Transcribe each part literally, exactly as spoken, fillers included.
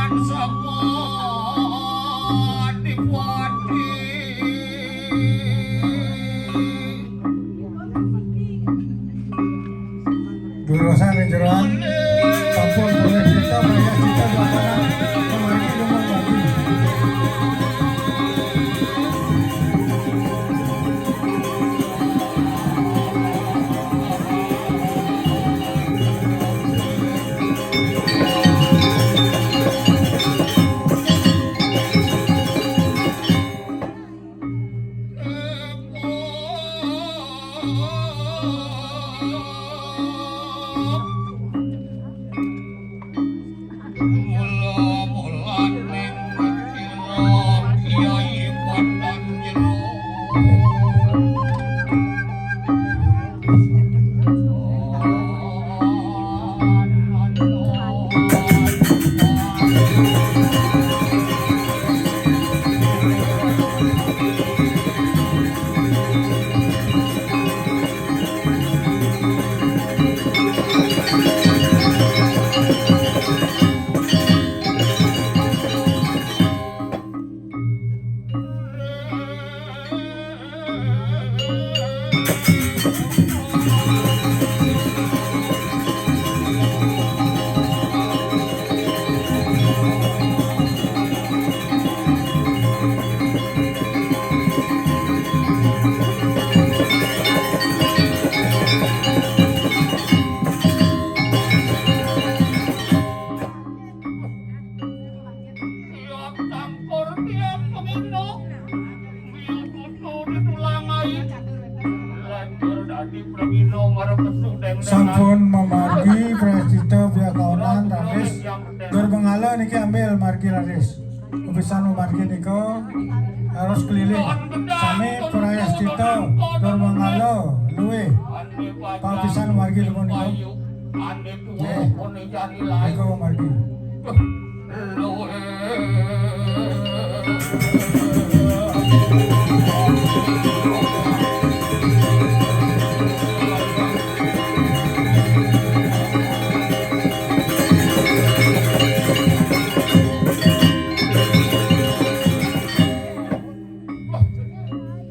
Sawadipati. Durusane jeroan sampun boleh kita bayar kita bakalan kembali rumah lagi. Tiap campur, tiap pemilu, milu kudu ditulangai. Lanjur dadi pemilu marep pesu deng-dengan. Sampun mamargi prestita biakaonan, raris. Dur Manggala niki ambil margi, raris. Kapisan mamargi nika harus keliling. Sami prestita Dur Manggala luwih. Kapisan margi luwih nika. Nggih. Nika margi.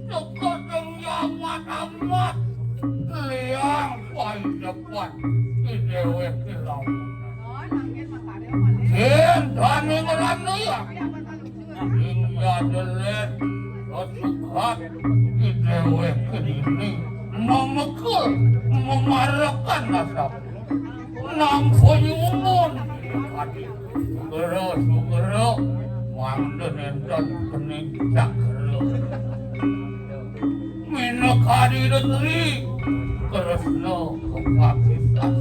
Cukup dengki amat-amat. Liang payu depan. Di dewek di lawan. Yen dani ngranu ya. Ing ya delet. Sesukat. Di dewek kedini. Memekul. Memarekan nasab. Nang penyumun. Sugera, sugera, mangda nenten keni cakra. Minakadi detri, tresna kepakisan.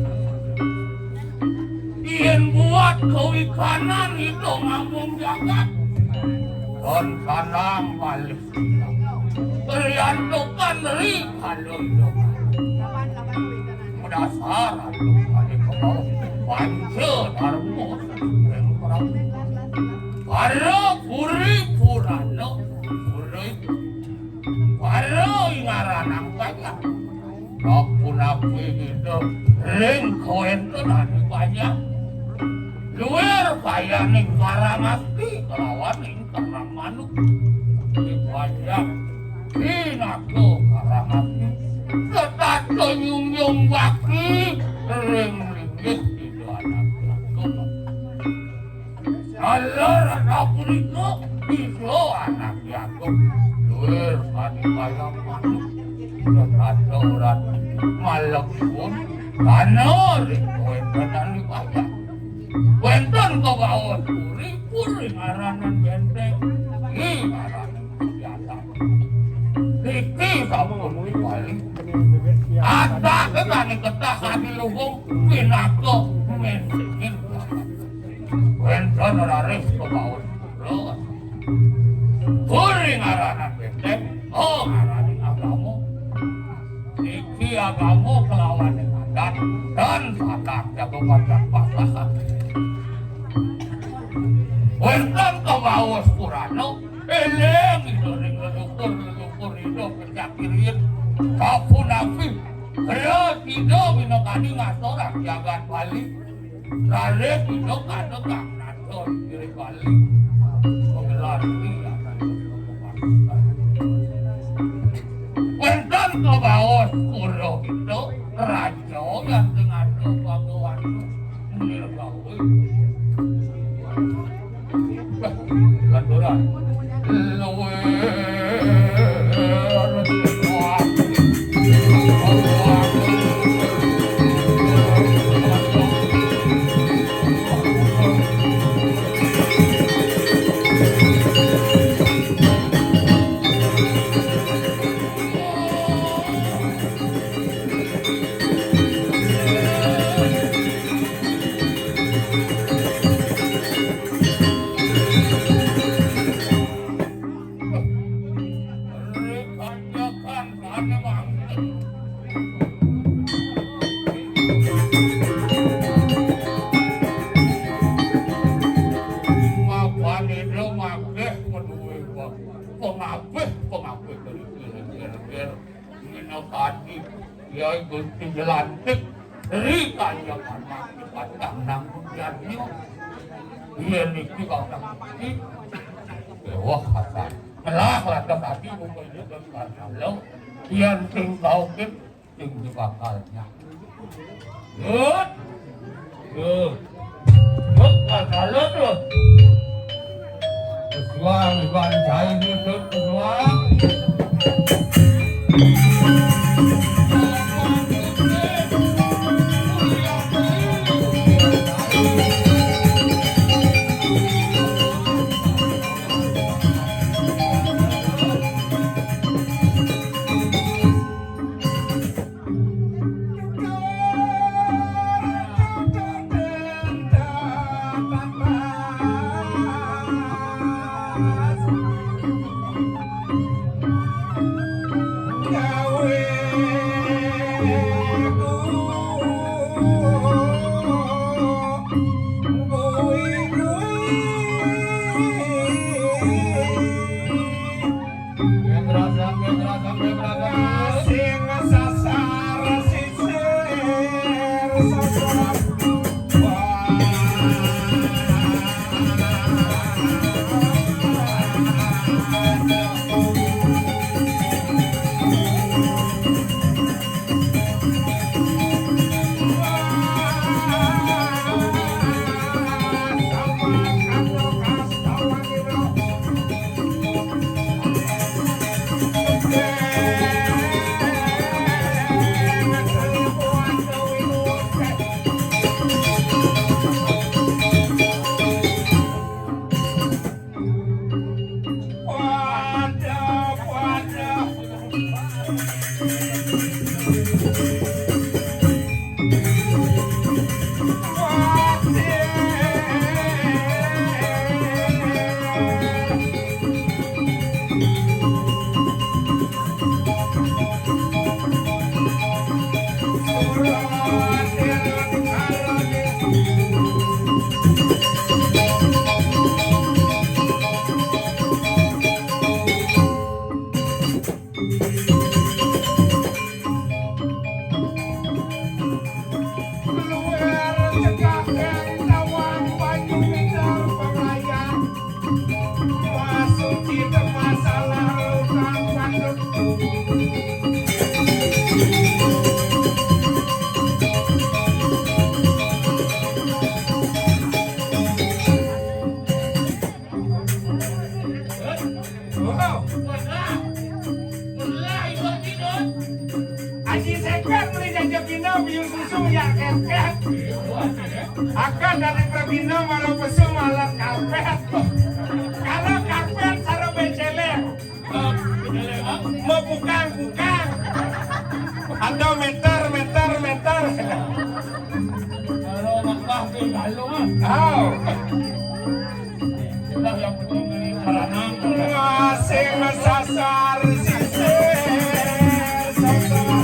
Yen buat kawikanan ida ngamung jagat, tan sandang malih. Riantukan ri kala ida. Dasar anu kali kebau panca dharma sing Prabu. Para puri purana puri. Para ing aranang kaya. Sapunapi kita ring kawentenan banyak. Luwir kayaning Karangasti kelawan ing Karang Manuk. Di banyak pinaka Karangasti. Setata nyunjung bakti ring linggih Ida Anak Jagat. Nalar anak punika Ida Anak Jagat. Luwir kadi kayang manuk. Setata urat malebun tanah ring kawentenan di banyak. Wenten kabaos puri, puri ngaranan benteng. Ih, ngaranan biasa. Niki sampun diwali. Ada kekani ketah kami luhung pinaka mendingin. Wenten raris kabaos pura. Puri ngaranan benteng, oh, ngaraning agama. Niki agama kelawan adat dan sanak jaga pajak pasahan. Wenten kabaos purana, eling ida ring leluhur, leluhur ida pecak irit, sapunapi, ria sida minakadi ngasorang jagat Bali. Raris ida kada kang nanda Kiri Bali, penggelar. Wénten kabaos kula kita, raja yang tengah bagawan. Nggih, gawé. Lanturan. Luwih. Mabane lo mageh menuwe pengabeh, pengabeh dari kira-kira. Minakadi Kyai Gusti Jelantik, Ri Kanjeng Anak Patang Nanggung Yadnya. Yen iki kok ngerti, wah, kata. Ngelah lantas ati buka ini kan karena lo. Yen sing kaukin, sing dibakalnya. Yut. Yut. Yut, bakal lo tuh. Pejuang, Iwan Jai, Yusuf, pejuang. Sing sasar sisir. Luar cekak tawang banyu pinter pengayah. Masuk di masalah lubang pandut. Aji Sekar beli jajak bina biung susu ya keket. Akan dari perbina malah pesu malah karpet. Kalau karpet sarung becelek. Mau bukang-bukang. Atau meter, meter, meter. Kalau nak bah tu lalu ah. Au. Itulah yang penting dari peranang. Masing sasar sisir. Sasar.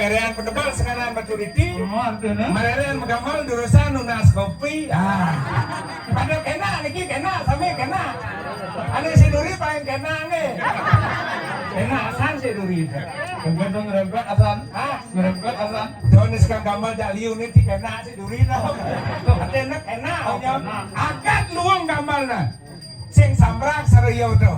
Maréréan pedebel sengganan maturiti. Oh, artinya? Maréréan magambel durusang nunas kopi. Ah. Pada kénak niki, kénak, sami kénak. Anu si duri paling kénak né. Kénak asan si duri. Kénak to ngerempet asan. Hah? Ngerempet asan. Tuh, né sengganan gambel jak liu né ti kénak si duri to. Kénak, kénak. Oh, kénak. Agat luung gambelna. Sing samrak sareng liu to.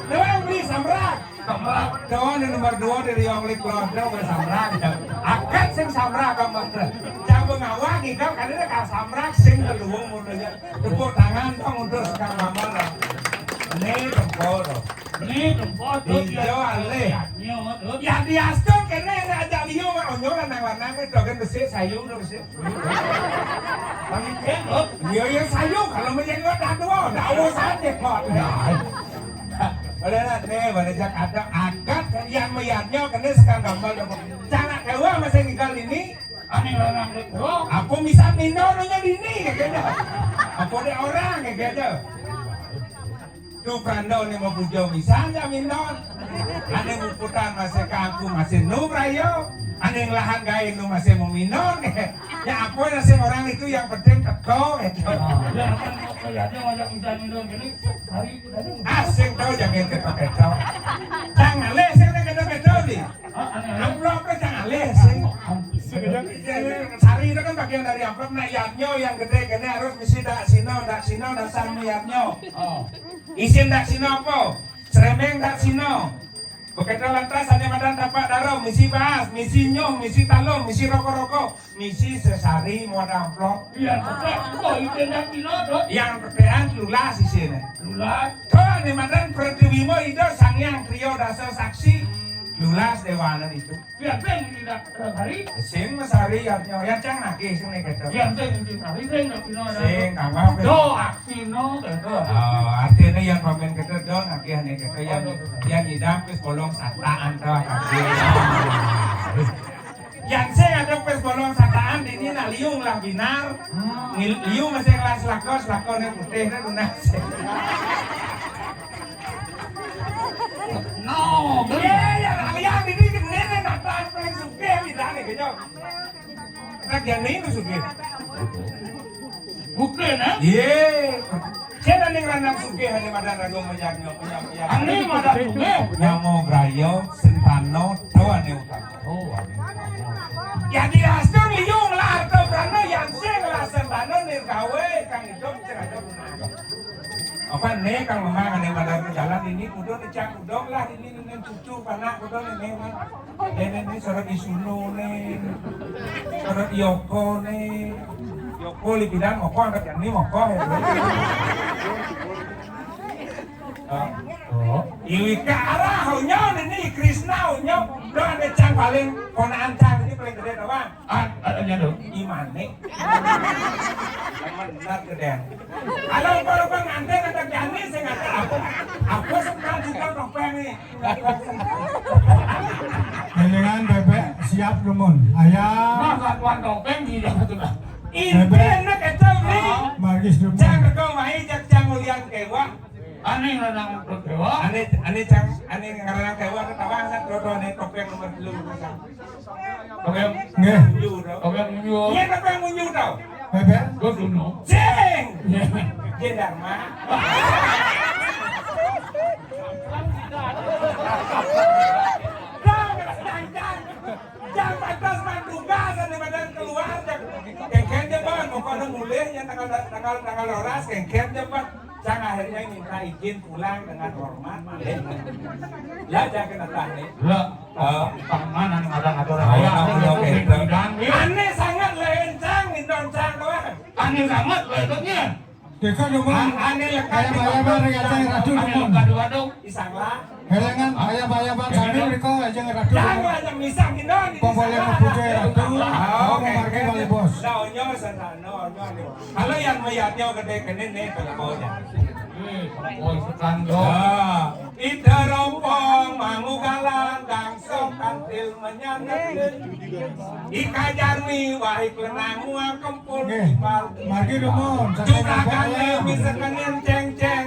Dewe beli samrak. Samrak. Tuh, né nomor dua dari Yong Lik Lodo, beli samrak. Agat sing samrak, kamu. Jago ngawak, gitu, kan ini kal samrak, sing keluung modelnya. Tepuk tangan dong untuk Kang Mamal. Ini tempo to. Ini tempo to. Iya, alih. Nyo, to. Ya, diastur kéné, ajak liu, Mak, onyo lanang-lanang, to, kan besik, sayu, to, besik. Pamimpin, to. Iya, iya, sayu, kalau menjadi wadah dua, dak usah, kok. Ya. Oleh nanti, pada jak ada agat, yang meyarnyo, kéné sekarang gambar, to. Cangak dewa masih tinggal ini. Ané lanang to. Aku bisa mindo nanya dini, gitu. Aku ada orang, gitu. Tuh, Prando né mau pujo bisa nggak mindo? Ané muputan masih kangku, masih nu brayo. Ané ngelahan gaé nu masih mau mindo. Ya apa nasib orang itu yang penting teko, gitu. Ya, kan, kayaknya ngajak bisa mindo gini, hari itu tadi. Asing tau jangan ketok-ketok. Jangan alih, sing ketok-ketok nih. Amplop kan jangan alih, sing. Sari itu kan bagian dari amplop. Nah, yadnyo yang gede kéné harus misi daksina, daksina dasar yadnyo. Oh. Isin daksina apa? Srembeng daksina. Bekéto lantas ané madan tapak daro, misi baas, misi nyuh, misi talung, misi roko-roko, misi sesari muat amplop. Iya, betul. Oh, itu daksina, Dok. Yang petean lulas isiné. Lulas. To ané madan Pratiwima Ida Sang Hyang Trio Dasa Saksi. Lulas dewané itu. Biar sing tidak hari. Sing mesari yadnyo, ya cang nagih sing né ketok. Biar sing tidak hari, sing tidak pina. Sing, kanggo apa? Do, aksina, ketok. Oh, artinya yang pamén ketok, do, nagih ané ketok, yang, yang nyidang pis bolong sataan to, kaki. Yang sing ada pis bolong sataan, ini nak liu lah binar. Hmm. Ngil-, liu masih kelas lakon, lakon yang putih, itu tunas. No, iya, iya, lihat ini, ini, ini, nata paling sugih, bidang ini, gitu. Nak yang ini sugih. Bukan, ha? Iya. Saya ning lanang sugih, ané madan rago menyang, menyang, menyang. Ané madan sugih. Nyamo grayo, sentano, to ané utang. Oh, ané. Jadi astur liu lah, to brano, yang sing lah sentano, ning gawe, kang hidup, sing ada guna. Apa né kang memang ada pada jalan ini, kudu nih, cak, kudu lah ini, ini cucu, panak, kudu nih, né, Mak. Né, né, né, sorot di Sunu né, sorot di Yoko né. Yoko lipidan, Yoko angkat yang ini, Yoko, ya. Ah, oh. Iwi ke arah, unyo, ini Krisna, unyo. Lo ada cang paling, konaan cang, ini paling gede, tau, Bang? Ah, adanya lo. Imane. Benar, gede. Kalau, kalau, kalau nganten ada jani, saya nggak tahu. Aku, aku sekarang juga topeng nih. Dengan bebek siap, Lumun. Ayam. Nah, satuan topeng di dalam itu, nah. Inti bebek. Enak itu, nih. Margis, Lumun. Cang rego mai, cang, cang ulian kewa. Ané ngaranang kewa. Ané, ané cang, ané ngaranang kewa, ketawa, satu, dua, ané topeng nomor telu. Topeng. Nggih. Topeng munyu. Iya, topeng munyu to. Bebek. Go duno. Sing. Iya. Jendar, Mak. Dong, jangan. Jam empat belas mantuga, sane badan keluar, jam kengken je, Bang. Pokoknya mulih, yang tanggal, tanggal, tanggal rolas, kengken je, Bang. Cang akhirnya minta izin pulang dengan hormat, malih. Ya, jangan kena tahan, nih. Lah, eh, pang mana nih, madan atur? Oh, ayah, kamu udah itu gitu. Bidang, ya. Aneh sangat, lain, Cang, minta Cang doang. Aneh sangat, lain, Cang. Deka dong, Bang. An-, aneh lekat. Ayah, di ayah, Bang, ayah, Cang, ratu, Bang. Aneh lekat di waduk. Isang lah. Helengan, ayah, ayah, Bang, sambil riko aja ngeratu. Jangan, jangan misah, Bang. Pemboleh mempunyai ratu. Ah, oke, oke. Margi balik, Bos. Nah, onyo, sana, no, onyo, onyo. Kalau yang mayatnya gede kene nih, kalau maunya. Hmm, oh, setan, yo. Ah, ida rompong, mangu galang, dangso, kantil, menyanet. Ika jarwi, wahi kelenang, muang kempul, nggih, kipal. Margi dumun, saking juragan, Bapak, ya. Dewi sekenin, ceng-ceng.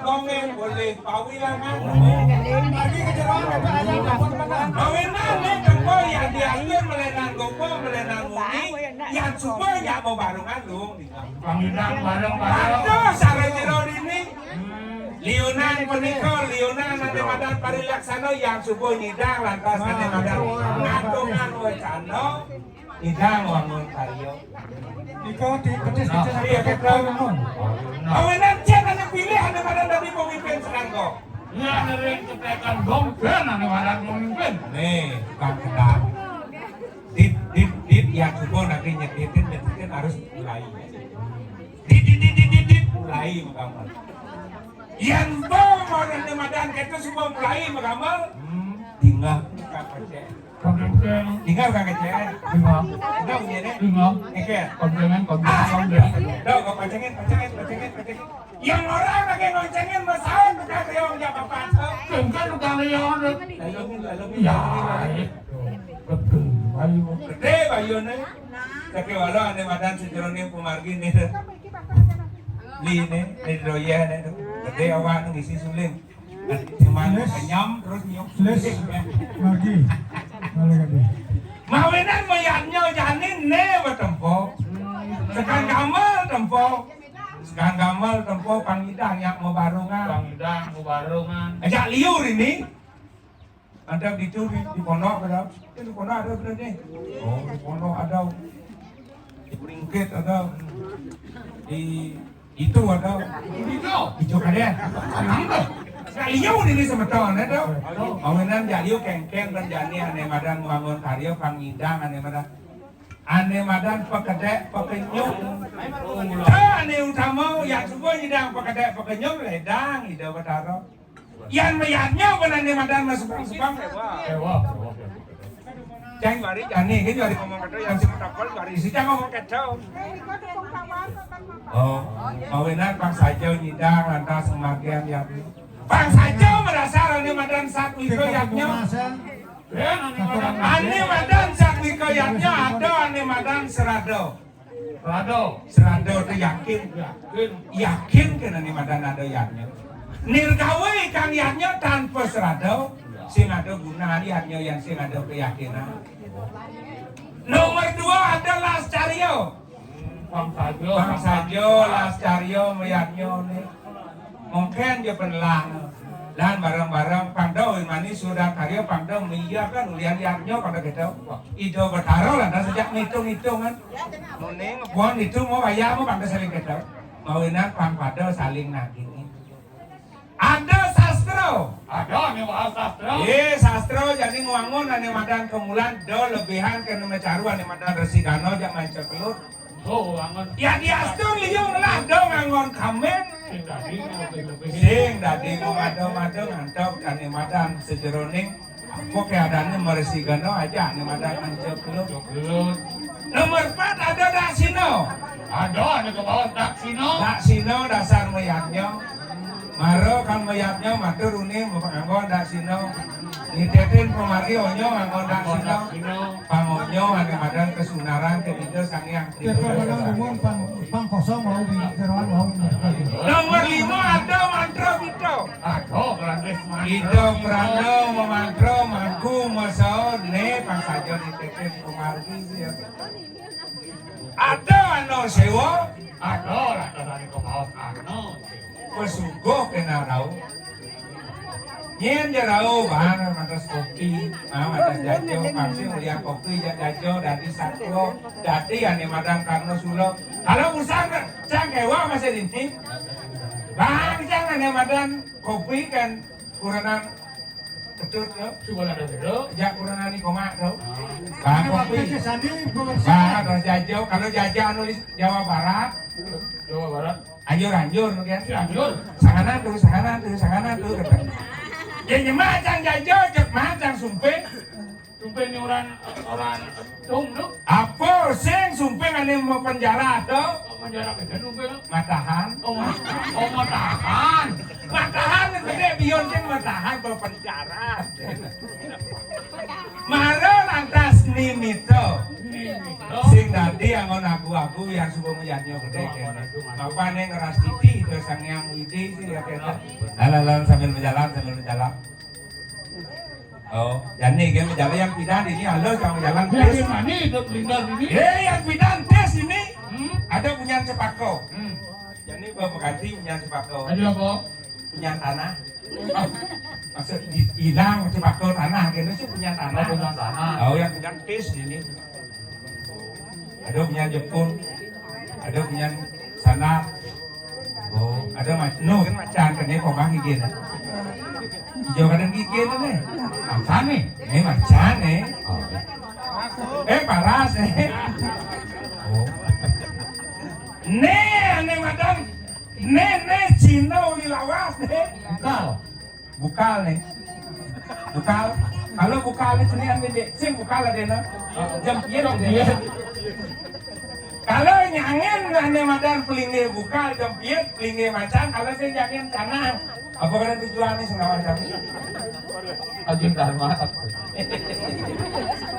Dongeng boleh pawilangan. Lagi kejeroan apa ayam apa menang? Mawinan nih tempo yang diatur melenan gopo, melenan muni, yang suba yang mau barungan dong. Pangidang bareng-bareng. Aduh, sare jero dini. Liunan punika, liunan ane madan parilaksana yang suba nyidang lantas ane madan ngatungan wacana. Ida ngwangun karya. Nika ti petis petis. Iya, betul. Awenan cen ane pilih ane madan dadi pemimpin sekanggo. Iya, ane ring ketekan dong, ben ane madan pemimpin. Nih, tukang kendang. Dit, dit, dit, yang suba nanti nyeditin, nyeditin harus mulai. Dit, dit, dit, dit, dit, dit, mulai magamel. Yang bo mau ane madan keto suba mulai magamel. Hmm. Tinggal tukang pecek. Tinggal kang kecil. Tinggal. Tinggal punya deh. Tinggal. Oke. Koncengan, koncengan, koncengan. Tuh, kau pancengin, pancengin, pancengin, pancengin. Yang orang lagi ngoncengin masalah tukang riong ya bapak. Bukan tukang riong. Lalu, lalu, ya. Betul. Ayo. Gede bayune. Tapi walau ane madan sejeroning pemargi nih. Li nih, nih doya nih tuh. Gede awak nih ngisi suling. Cuman kenyam terus nyuk. Lis, lagi. Balik lagi. Mawinan mayatnya jani ne betempo. Sekan gamal tempo. Sekan gamal tempo pangidang yang mau barungan. Pangidang mau barungan. Ajak liur ini. Ada gitu di, di pondok ada. Di pondok ada berarti. Oh, di pondok ada. Di Beringkit ada. Di itu ada. Itu. Itu kan ya. Nah, liu ini semeton ada. Mawinan jaliu kengkeng dan jani ane madan ngwangun karya pangidang ane madan. Ane madan pekedek pekenyum. Ane utama yang suba nyidang pekedek pekenyum ledang Ida Betara. Yan mayatnya apa nane madan mas subang-subang? Ewa. Cang mari jani kan mari ngomong kedo yang sing tapel mari si cang ngomong kedo. Oh, mawinan pang saja nyidang lantas semagian yang pang saja merasa ane madan sat wika yatnya. Ane madan sat wika yatnya ada ane madan serado. Serado. Serado tu yakin. Yakin. Yakin kena ni madan ada yatnya. Nirgawe kang yatnya tanpa serado, sing ada guna yatnya yang sing ada keyakinan. Nomor dua ada las caryo. Pang sajo. Pang sajo las caryo mayatnya ni. Mungkin je penelang. Lan bareng-bareng pang do mani sudah karya pang do maya kan ulian yatnya pada kita. Ida Betara lantas sejak ngitung-ngitungan. Muning pun itu mau bayar mau pang do saling kita. Mawinan pang pada saling nagih. Ada sastra. Ada ane wah sastra. Eh, sastra jadi ngwangun ane madan kemulan do lebihan kena macaru ane madan Resi Dano jak main cekelut. Oh, angon. Ya diastur liu lah do ngangon kamen. Sing dadi, sing dadi ngomado-mado ngantok ane madan sejeroning apa keadaannya meresi gano aja ane madan main cekelut. Nomor empat ada daksina. Ada ane ke bawah daksina. Daksina dasar mayatnya. Mara kan mayatnya matur uni nganggo daksina. Nitetin pamargi onya nganggo daksina. Pangonya ane madan kesunaran ke Ida Sang Hyang Tripura. Pang kosong mau di jeroan mau. Nomor lima ada mantra kita. Ada Pranda. Ida Pranda memantra mangku masa ne pang saja nitetin pamargi ya. Ada anu sewa. Ada rata dari kemauan anu. Pesuguh kena rau. Nyen je rau bahan matas kopi, ah, matas jajo, pasti mulia kopi jak jajo dari satwa, dadi ane madan karena sulo. Kalau usah cang kewa masih dini. Bang cang ane madan kopi kan kurenan ketut yo. Coba ada dulu. Jak kurenan ni komak tu. Bang kopi. Bang matas jajo, kalau jajo nulis Jawa Barat. Jawa Barat. Anjur-anjur mungkin. Anjur. Sanganan tu, sanganan tu, sanganan tu kata. Ya nyemak cang jajo, cek mah cang sumping. Sumping ni orang orang tung tu. Apa sing sumping ane mau penjara tu? Penjara kecil sumping. Matahan. Oh, oh matahan. Matahan gedé bion sing matahan bawa penjara. Mara lantas nimita. Sing dadi anggon agu-agu yang suba mejadnya gedé kéné. Apa ning ngeras titi ke Sang Hyang Widi sih ya kéné. Lalu, lalu sambil berjalan, sambil berjalan. Oh, jani kan berjalan yang pidan ini, halo, yang berjalan. Ya, tis. Di mana itu pidan ini? Eh, yang pidan tis ini. Hmm? Ada punyan cepaka. Hmm. Jani bawa pengganti punyan cepaka. Ada apa? Punyan tanah. Oh, maksud di-, hilang cepaka tanah, gitu sih punyan tanah. Oh, punyan tanah. Oh, yang punyan tis ini. Ada punyan jepun, ada punyan sandal. Oh, ada ma-, no, kan macan, kan ini kok gigit. Ijo kadang gigit nih. Macan nih. Ini macan nih. Oh. Eh, paras nih. Oh. Nih, ane madan. Nih, nih, Cina uli lawas nih. Enggak. Bukal nih. Bukal. Kalau bukal nih senian nih, Dek. Sing bukal ada, nah. Jempiet ada. Kalau nyangin, ane madan pelinggih bukal, jempiet, pelinggih macan, kalau sing nyangin tanah. Apa kena tujuan nih, segala macam? Ajin Dharma.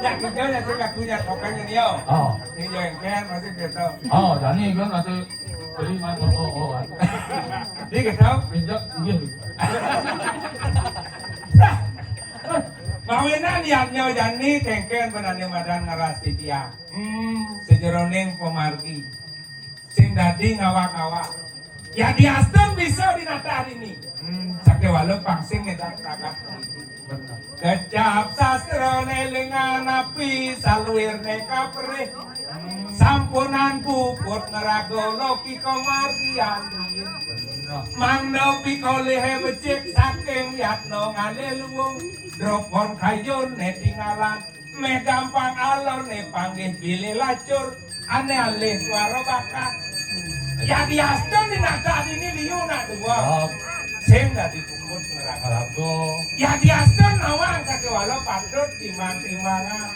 Ya, kita ya, sudah punya topeng ini, yo. Oh. Ini yang kan, masih gitu. Oh, Dani kan masih Terima, oh, oh, oh. Dia ketawa. Pinjak, iya. Mawinan yadnya jani kengken benane madan ngeras titiang. Hmm. Sejeroning pemargi. Sing dadi ngawak-ngawak. Ya diastun bisa dinatah ini. Hmm. Sakewala pang sing ngedang tagat. Kecap sastrane lengan api, saluirne kaprih. Sampunan puput ngraga lokika margian. Mangda pikolihe becik saking yatna ngalih luwung. Dropon kayune tinggalan, meh gampang alone panggih bilih lacur. Ane alih suara bakat. Ya diastun dinatah dini liu nak dua. Oh. Sing dadi puput ngraga. Ngraga. Ya diastun nawang sakewala patut timang-timangan.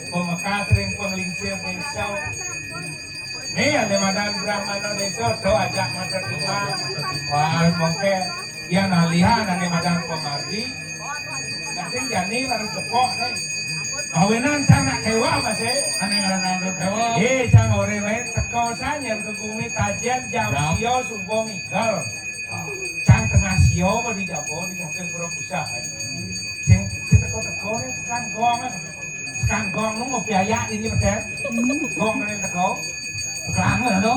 Pemekas ring penglingsir desa. Nih, ane madan Brahmana desa, to ajak mata timbang. Wah, mongke. Yan alihan ane madan pemargi. Nah, sing jani baru tepok nih. Kawinan cang nak kewa, Mas, eh? Ane ngaran nak kewa. Eh, cang ore wae teko sanyen ke bumi tajen jam. Jam. Sia subuh migel. Cang tengah sia apa di jaba, di samping pura pusat. Sing, sing teko-teko nih, sekan gong, eh. Sekan gong nu ngopi ayak ini, betul? Gong nih teko. Kelangan, no?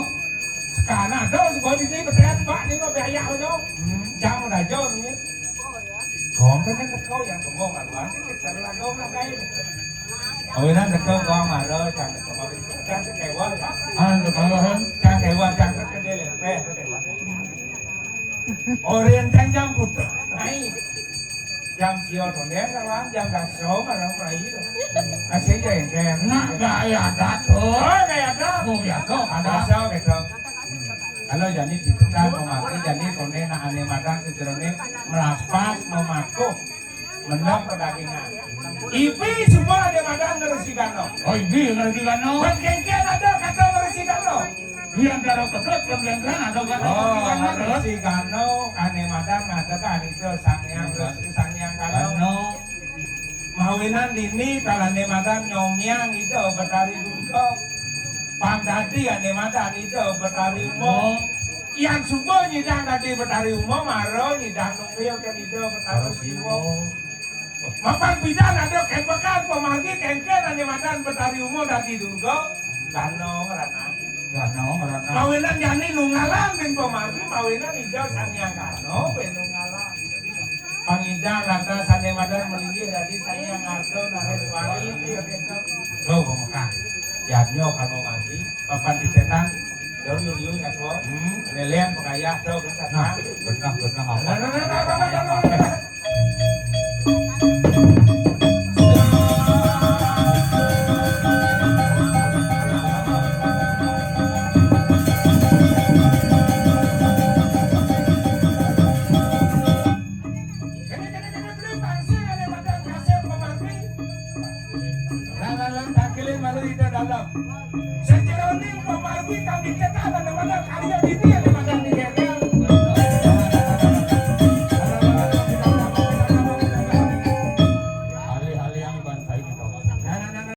Sekan ada, subuh ini, betul, Pak, ini ngopi ayak, no? Hmm. Cang udah jauh, nih. Gong kan yang teko, yang teko, nggak luas, kita lagu nggak kayak. Kawinan teko, gong, malu, cang teko, cang teko, ya. Ah, teko, kan? Cang teko, cang teko, dia lepeh, teko. Orian cang jam putus, naik. Jam sia tondeng, kawan, jam daso, malam mulai, tuh. Asik ya, yang kayak. Nak gaya adat, tuh. Oh, gaya adat. Mau biasa, ada. Biasa, gitu. Kalau jani dipesan pemati, jani kone nak ane madan sejerone melaspas, memakuh, mendem pedagingan. Ibi semua ane madan ngeresi gano. Oh, ibi ngeresi gano. Buat kengkian ada kata ngeresi gano. Di antara kedot, kengkian ada kata ngeresi gano. Oh, ngeresi gano, ane madan ngadakan itu sang yang, sang yang gano. Gano. Mawinan dini, kalane madan nyongyang Ida Betari Durga. Pang dadi ane madan Ida Betari Uma. Uma. Yang suba nyidang dadi Betari Uma, mara nyidang nunggil ke Ida Betari Siwa. Mapan pidan ada kepekan pemargi kengken ane madan Betari Uma dadi Durga. Gano ngrana. Gano ngrana. Mawinan jani nunggalan bin pemargi, mawinan Ida Sang Hyang Gano bin nunggalan. Pangidang rata sane madan malinggih dadi sane ngarto nareswari. Lo pemekah. Yadnya kano mati, papan ditetan, daun yuyu nyatwa, hmm, lelen pengayah, daun ditetan. Nah, benar, benar, apa? Nah, nah, nah, nah, nah, nah, nah. Kene, kene, kene, kene, bangsa ada madan kasep pemargi. Lalu, lalu, tangkilin malu ida dalam. Sejeroning pemargi kami ketan ada madan karya dini